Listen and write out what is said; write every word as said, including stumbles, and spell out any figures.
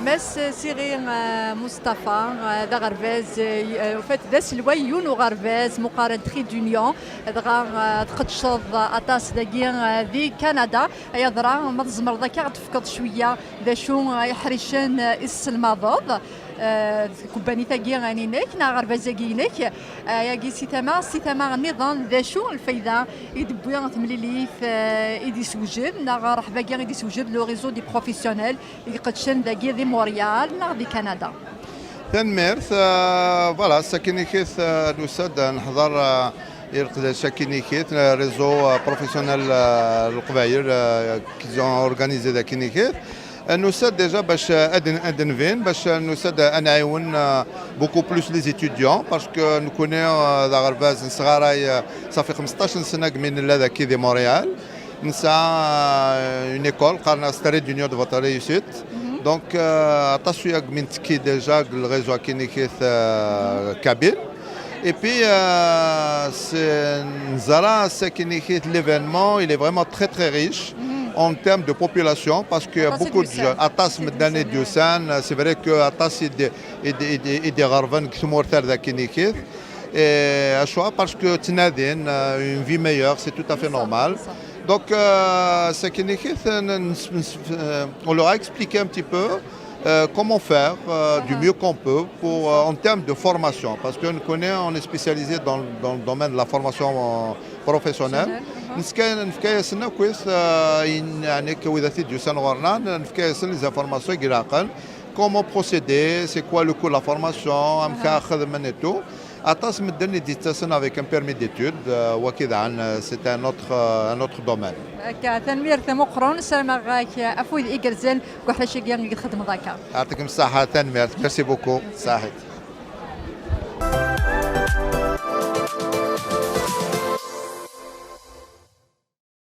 Mass Siri, euh, Mustapha, euh, d aɣerbaz, euh, en fait, d aselway yiwen uɣerbaz meqqaren Trait d'Union, dɣa, euh, tqeddceḍ aṭas dagi, euh, di Kanada. Ay aḍra, ma tzemreḍ akka ad d-tefkeḍ cwiya d acu ay ḥricen, euh, i tesselmadeḍ, euh, deg tkebbaniṭ-agi-inek neɣ aɣerbaz-agi-inek, euh, ayagi si tama, si tama nniḍen, d acu lfayda i d-tewwi temlilit, euh, i d-isewjed, neɣ rrehba-agi i d-isewjed le réseau des professionnels i iqeddcen dagi di Montréal neɣ di Kanada? Tanemmirt. Euh, voilà, sakkin-ikit, euh, nusa-d ad neḥḍer, euh, i leqdic sakkin-ikit, euh, réseau, euh, professionnel, euh, Leqbayel, euh, qu'ils ont organisé d akkin-ikit. Euh, nusa-d déjà bac, euh, ad n-, ad nbin, bac, euh, nusa-d ad nɛiwen, euh, beaucoup plus les étudiants, parce que nekkni, euh, d aɣerbaz nesɣaray, euh, ça fait xmesṭac n sena deg mi nella daki di Montréal. Nesɛa, euh, une école, qqaren-as Trait d'Union de votre réussite. Donc, euh, aṭas uya deg mi nettekki déjà deg le réseau akkin-ikit, euh, kabyle. Et puis, euh, c'est, neẓra ass akkin-ikit, l'événement, il est vraiment très, très riche en termes de population, parce qu'il y a beaucoup de jeunes. Aṭas n medden i d-yusan. C'est vrai que aṭas i d-, i d-, i d-, i d-iɣerben deg tmurt ar d akkin-ikit. Et, euh, acuɣer? Parce que ttnadin, euh, une vie meilleure, c'est tout à fait normal. Donc, euh, c'est qu'une équipe, euh, n-, n-, n-, euh, on leur a expliqué un petit peu, euh, comment faire, euh, du mieux qu'on peut pour, euh, en termes de formation. Parce que nous connaissons, on est spécialisé dans, dans le domaine de la formation, euh, professionnelle. Nefka-, nefka-yasen akk, euh, in-, يعني, que wid i d-yusan ɣur-neɣ, nefka-yasen les informations i ilaqen. Comment procéder, c'est quoi le coût de la formation, amek ara xedmen et tout. Aṭas n medden i d-yettasen avec un permis d'études, euh, wagi daɣen, euh, c'est un autre, euh, un autre domaine. Akka, tanemmirt tameqqrant, ssarameɣ-ak afud igerrzen deg uḥric-agi i txeddmeḍ akka. Yeɛṭikem ṣṣeḥḥa, tanemmirt. Merci beaucoup. Saḥit.